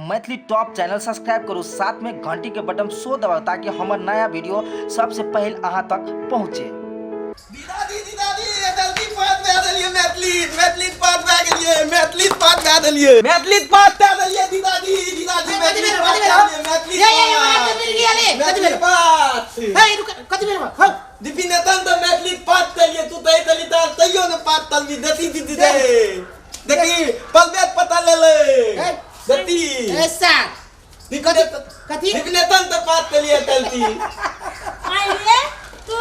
Maithili top channel subscribe करू, साथ में घंटी के बटन सो दबाउ ताकि हमर नया वीडियो सबसे पहल अहाँ तक पहुँचे। दीदादी दीदादी जल्दी पात भए देलियै मैथिली मैथिली पात भए गेलियै मैथिली पात भए देलियै मैथिली पात भए देलियै दीदादी दीदादी मैथिली पात भए देलियै मैथिली ये, ये, ये, वहाँ तो मिल गया ले, कथी मैथिली भेल? पात हे रुक, कथी भेल हौ? दीपी नेतन तऽ मैथिली पात कलियै तू तऽ तली तऽ तैयो ने पात तलबी देती दीदी दे देखी पलबे पता ले ले हे। देती ए सार दीपी कथी नेतन कथी दीपी नेतन तऽ पात कलियै तलती अरे तू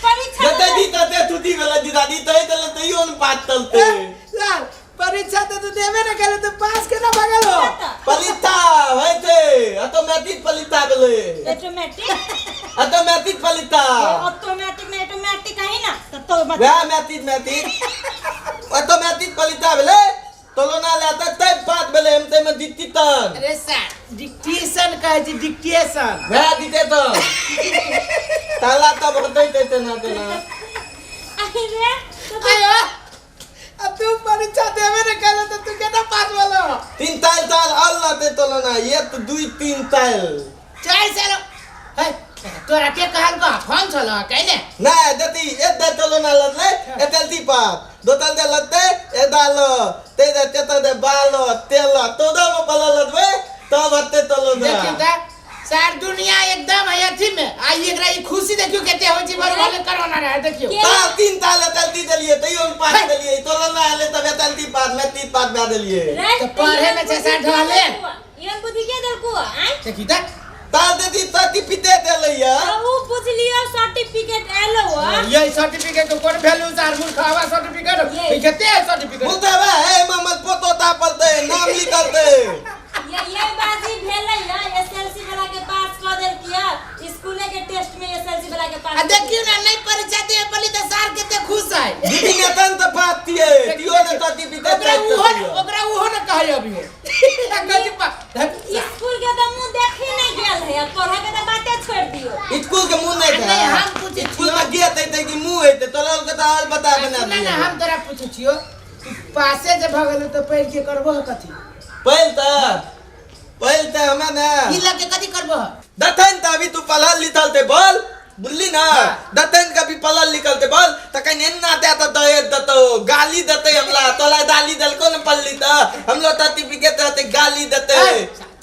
परीक्षा जते दी तते थुती भेलै दीदादी तै तले तैयो ने पात तलते सार परीक्षा तो तू देबे न केले, तो पास केना भऽ गेलो? पलिता होइते ऑटोमेटिक पलिता भेलै। ऑटोमेटिक। ऑटोमेटिक पलिता। ऑटोमेटिक में ऑटोमेटिक कही ना तो तो मत वएह मैथिक मैथिक ऑटोमेटिक पलिता भेलै। तोलो ना ले त तै बात भेलै हम तै में दित्ती तन। अरे सर, डिक्टेशन कहै छै, डिक्टेशन। वएह दिते त ताला तब होतै ते तेना तेना। अरे तो आयो, अब तू परीक्षा देबे न केले तो तू केना पास भेलो? तीन ताल ताल अल लते तोलो ना एक दुई तीन ताल। चार साल हे तोरा के कहल बा फोन छल कहने ना देती एक दे तोलो ना लतले एतल ती पाप दो ताल दे लते ए दाल ते दे ते दे बाल तेल तो दो में पला लतवे तब हते तोलो ना। देखियो त सार दुनिया एकदम है अथी में आ एकरा ई खुशी देखियो केते होय छै बड़ भले कोरोना रहे देखियो। ताल तीन ताल एतल ती देलिए तैयो हम पास देलिए तोलो ना आले तब एतल ती पास में तीन पास दे देलिए। तो पढ़े में छै सार ढहले। इवन बुद्धि के देलको आय? देखी त ताल देती सर्टिफिकेट देलैया। उ बुझ लियो सर्टिफिकेट एलो ह। ये सर्टिफिकेट के कोन वैल्यू सार मूर्खावा सर्टिफिकेट ये। ई कते है सर्टिफिकेट? बोलते बा हे मामा फोटो तापलते नाम लिखलते। ये बाजी भेलै ह एसएलसी वाला के पास क देलकिया स्कूले के टेस्ट में एसएलसी वाला के पास। आ देखियो ना नहीं परीक्षा दे पली त सार केते खुश है। दीदी ने तन त पात दिए दियो ने सर्टिफिकेट ओकरा उहो ओकरा उहो न कहै अभी। स्कूल के त मुंह देखी नहीं गेल है, अब पढ़े के त बाते छोड़ दियो। स्कूल के मुंह नहीं नहीं, हम पूछे स्कूल में गिया ते ते कि मुंह हेते तोला के त हाल बता बना सुन दिए। ना, हम तोरा पूछै छियो, तू पासे जे भ गेलो त पढ़ के करबो ह कथी? पहिल त हमरा ना ई लग के कथी करबो ह? दतन त अभी तू पढ़ल लिखल ते बोल बुझली ना। हाँ। दतन कभी पढ़ल लिखल ते बोल त कहीं एन्ना दे त दे दतो गाली देते हमला तोला गाली देलको न पढ़ली त हमलो सर्टिफिकेट रहते गाली देते।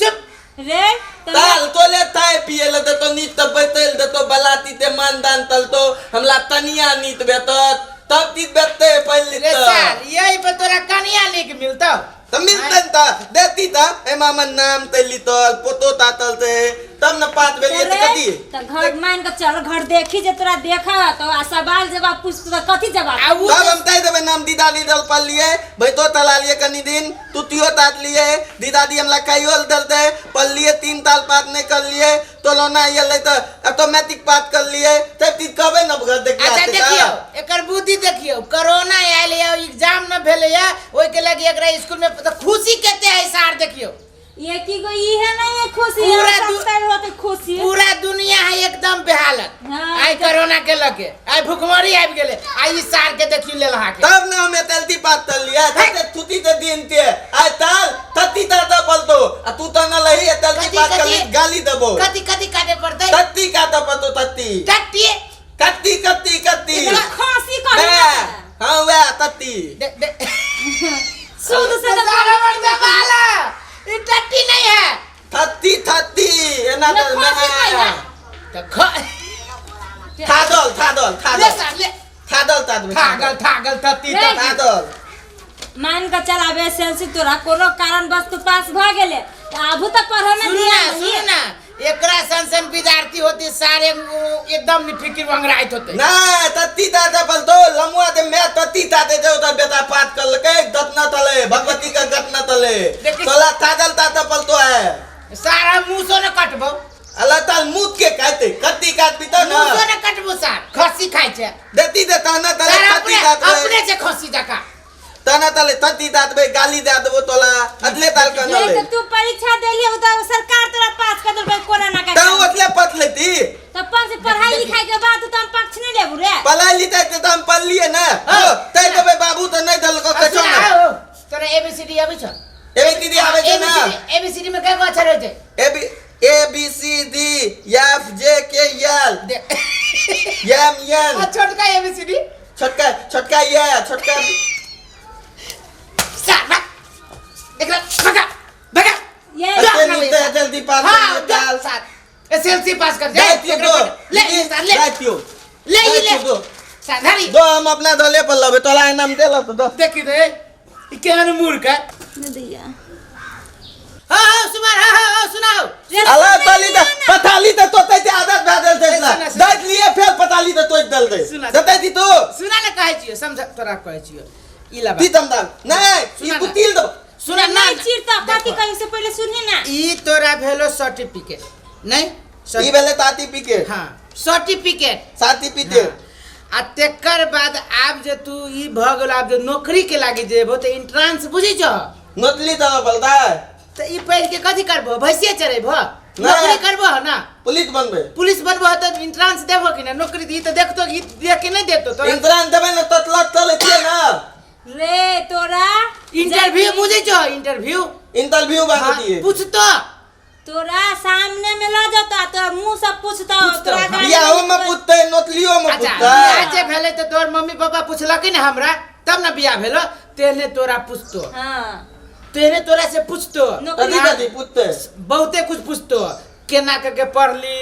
चुप रे ताल तोले ताय पिए ल देतो नीत त बैतल देतो बलाती ते मानदान तलतो हमला तनिया नीत बेतत तब तीत बेतते पढ़ली रे त। सार यही पे तोरा कनिया नीक मिलतो त मिलतन त देती त एमा मन नाम ते लितल पोतो तातल ते तब न पात भेलिए त कथी? त घर मान के चल घर देखी जे तोरा देखा तो आ सवाल जवाब पूछ त कथी जवाब? आ उ तब हम तय देबे नाम दीदादी दल पल लिए बैतो तला लिए कनी दिन तुतियो तात लिए दीदादी हमला कहियो दलते पल लिए तीन ताल पात नहीं कर लिए तोलो ना ये ले त ऑटोमेटिक पात कर लिए तब ती कहबे न घर देख अच्छा देखियो एकर बुद्धि देखियो, कोरोना आयल या एग्जाम न भेले या ओइ के लगी एकरा स्कूल में त खुशी केते है सार देखियो। ये की गो ई है ना ये खुशी पूरा है, सबसे होते खुशी। पूरा दुनिया है एकदम बेहालत। हाँ, आई कोरोना के लगे आई भुखमरी आबि गेले आई ई सार के देखियो लेल हा के। तब ना हमें तलती पात तल लिया तते थुती ते दिन ते आई ताल तत्ती ता पलतो आ तू त न लही तलती कथी, पात कथी? कर गाली देबो। कथी कथी काटे पड़तै? तत्ती काटे पड़तो तत्ती। तत्ती? कत्ती कत्ती कत्ती। इतना खांसी कही बे, ना। हाँ वह तत्ती। दे, दे। सूद से तो सारा मर्दा वाला ये टट्टी नहीं है। थत्ती थत्ती एना ये तो खांसी मैं। कही ना। तो ख- थादल, थादल, थादल। ले सार, ले। थादल, थादल। थागल, थागल, थत्ती, रे। थत्ती। थादल। मान के चल आबे एसएलसी तोरा कोनो कारण बस तू पास भ गेले त आबू त पढ़े में सुनू ना, ध्यान सुनू ना, एकरा सन सन विद्यार्थी होते सारे एकदम निफिकिर वंगराइत होते। ना तत्ती ताते पलतो लमुआ दे मैं तत्ती ताते दे उधर बेटा पात कर लके गत न तले भगवती का गत न तले। देखी। तोला थादल ताते पलतो है। सारा मुंह सो न कटबो। अल्लाह ताल मुंह के काटे कत्ती काट पीता ना। मुंह सो न कटबो सार खसी खाइ छे। देती दे ताना तले सारा तत्ती अपने ताते। अपने से खसी जका। ताना तले तत्ती ताते गाली दे देबो तोला अतले ताल कर ले ले। तो तू परीक्षा देली उ त सरकार तोरा पास कर देलकै कोरोना के। त ओतले पत लेती। त पास पढ़ाई लिखाई के बाद तो हम पक्ष नहीं लेबू रे। पढ़ाई लिखाई के त हम पढ़ लिए ना। हाँ। हो, तै देबै बाबू त नहीं देलको आ, कछो सुन, ना। आओ, तोरा एबीसीडी आबै छौ? एबीसीडी आबै छै ना। एबीसीडी में कै गो अक्षर होइ छै? A B A B C D F J K L they M N. आ छोटका एबीसीडी? छोटका, छोटका ये छोटका। साला, एकरा भगा भगा। ये अते नीते जल्दी पास हाँ कर दाल। साथ एसएलसी पास कर जाए। जातियो दो। ले ये साथ ले। जातियो। ले ये ले। जातियो दो। साथ धरी। दो, हम अपना दले पर लबे तोला नाम देला तो दो। देखी रे, ई केहन मूर्ख है। नहीं दैया। हाँ हाँ सुमार, हाँ हाँ हाँ सुनाओ। अला तली त पताली त तोते ते आदत भए देल छै। सुना, सुना। दैत लिए फेर पताली त तोड़ देल दे। सुना। जतै ती तू। सुना ने, कहै छियो, समझ, तोरा कहै छियो, ई लबा। ती तमदान नहीं। सुना ई ना। कुतील दो। सुना ना। नहीं चिरता, कथी देखो, कही से पहले सुनही ना। ई तोरा भेलो सर्टिफिकेट नहीं? ई भेले ताती पी के। हाँ, सर्टिफिकेट। साती पीते। आ तेकर बाद आब जे तू ई भऽ गेल, आब जे नौकरी के लागी जेबो तऽ एंट्रेंस बुझै छो? नोतली दो बोलता। तऽ ई पढ़ि के कथी करबो? भैंसिए चरेबो? ना। नौकरी करबो ना? पुलिस बनबे। पुलिस बनबो तऽ एंट्रेंस देबो कि ना? नौकरी ई तऽ देखतो, ई देख के नहीं देतो तोरा। इंतरान देबे ने ततला चले छिए ना। रे तोरा इंटरव्यू बुझै छो? इंटरव्यू। इंटरव्यू बात दिए। पूछतो। तोरा सामने में ल जतो, तोरा मुंह से पूछतो। पूछतो, तोरा हाँ। गाड़ी बियाहो में पूछते, नोतलियो में अच्छा। पूछते। बियाह जे भेलै तऽ तोहर मम्मी पापा पुछलकै ने हमरा, तब ने बियाह भेलो, तेहने तोरा पूछतो। हाँ। तेहने तोरा से पूछतो। नौकरी। कथी कथी पूछते? बहुते कुछ पूछतो, केना करके पढ़ली,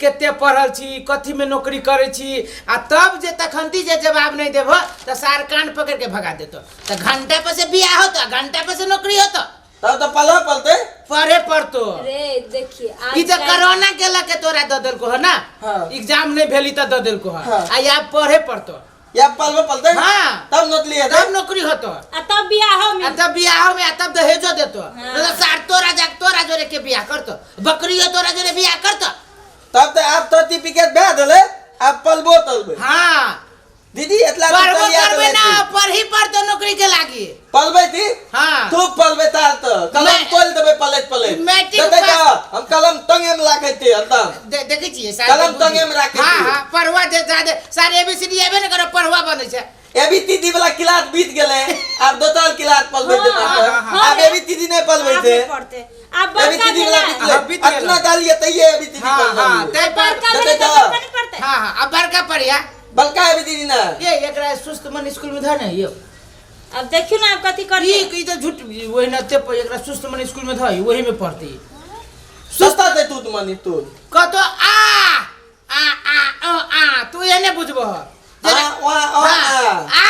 कते पढ़ल छी, कथीमे नौकरी करै छी। आ तब जे तखनती जे जवाब नहि देबो तऽ सार कान पकड़ के भगा देतो। तऽ घंटा पर से बियाह होतो, घंटा पर से नौकरी होतो। तब तो पलह पलते। पढ़े पड़तो। रे देखिए। ई तऽ कोरोना के लके तोरा दऽ देलको ह ना। हाँ। एग्जाम नहीं भेली तऽ दऽ देलको ह। हाँ। आ आब पढ़े पड़तो। या पलबे पलते। हाँ। तब नोतली हेतै। तब नौकरी होतो। आ तब बियाहो में। आ तब बियाहो में, आ तब दहेजो देतो। हाँ। नहीं तो सार तोरा जा तोरा जोरे के बियाह करतो, बकरियो तोरा जोरे बियाह करतो। तब तो आप सर्टिफिकेट भए देले, आप पलबो तलबे। हाँ। दीदी एतला तो पढ़बो तलिया करबे देले ना। थी। पढ़ी पड़तो नौकरी के लागी। पलबै थी। हाँ। तू पलबै तार तो कलम तोल देबै पलैत पलैत। मैट्रिक देतै पास- तऽ हम कलम टंगे में राखै छियै हरदम। देखै छियै सार कलम के बुद्धि। टंगे में राखै हाँ छियै। हाँ, पढ़ुआ जे जादे सार एबीसीडी एबे ने करो, पढ़ुआ बनै छै। एबीसीडी वाला क्लास बीत गेलै, आब दोसर क्लास पलबै छै। हाँ, मास्टर। हाँ, आब एबीसीडी नहि पलबै आब छै। नहि पढ़ते, आब बड़का एबीसीडी वाला भेलै। बीतलै। हाँ, बीत गेलै। अतना डालिए तैये एबीसीडी हाँ हाँ पलबै। तै पर बड़का देतै भेलै तऽ तऽ। बड़का नहि पढ़ते। हाँ हाँ, अब बड़का पढ़िया। बड़का एबीसीडी ना। ये एकरा सुस्त मन स्कूल में धर ने यो। अब देखियो ना, अब कथी करिए। ई तऽ झूठ वही न ते एकरा सुस्त मन स्कूल में धर, वही में पढ़ती। सस्ता छै तू मनी तू। कतो आ आ आ अ आ तू एने बुझबो। आ वा अ हाँ, आ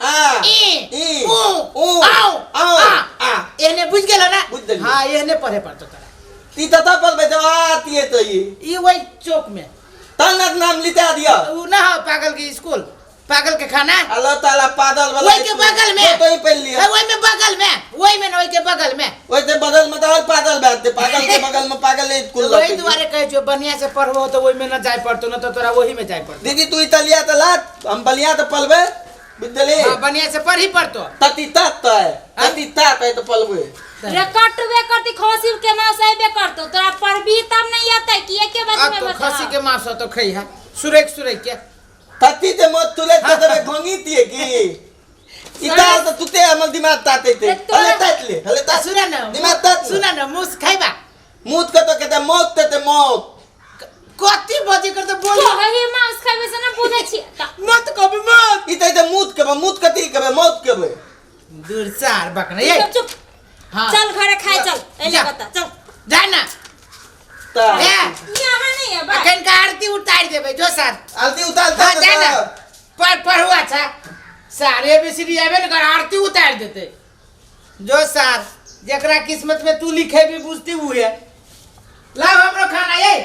आ आ ई ई उ उ औ औ आ आ। एने बुझ गेलो ना? बुझ गेलियै। हाँ, एने पढ़े पड़तो तोरा। ती तता पलबै छै आ तिए तो ई। ई वही चौक में। तन नाम लिता दियो। उ ना हो पागल के स्कूल, पागल के खाना। अल्लाह ताला पागल वाला वही के बगल में। तो ही पढ़ लिया। ए, वही में बगल में, वही में ना, वही के बगल में। वैसे बगल में तो और पागल बैठते, पागल के बगल में पागल स्कूल। वही दुआरे कहै छियौ, बढ़िया से पढ़बो तो ओहि में न जाय पड़तो, न तो तोरा वही में जाय पड़तो। दीदी, तू इतालिया तो लात, हम बलिया तो पलबे, बुझली? हाँ, बढ़िया से पढ़ी पड़तो। तती तात तो है, तती तात है तो पलबे। रे कटबे करती, खसी के मांस अयबे करतो, तोरा पढ़बी तब नहीं अतै कि एके बार अब में तो बता। खसी के मांस तो खई है सुरेख सुरेख के। तती ते मत तुले तो तबे घोंगी तिए की इताल तो तुते हमर दिमाग ताते ते। ते तोरा- हले तात ले, हले तात। सुना न। दिमाग तात। सुना न, मुस खैबा? मूत के तो कहते मौत ते ते मौत। कथी बजे कर तो बोल। तोहरे मांस खाबे से ना बुझै छी मत कभी मत। ई ते मूत के मूत कथी के मौत के बे। दूर चार बकना ये। चुप चुप। हाँ। चल घरे खाए चल, एले जा। बता, चल। जा ना। ता ए, यहाँ नहीं है बा। अखन का आरती उतार देबै जो सर। आरती उतार। हाँ, जा ना, पढ़ पढ़ू। अच्छा सारे एबीसीडी आबे ने कर, आरती उतार देते जो सार। जकरा किस्मत में तू लिखे भी बुझती हुए। लाओ हमरो खाना ये।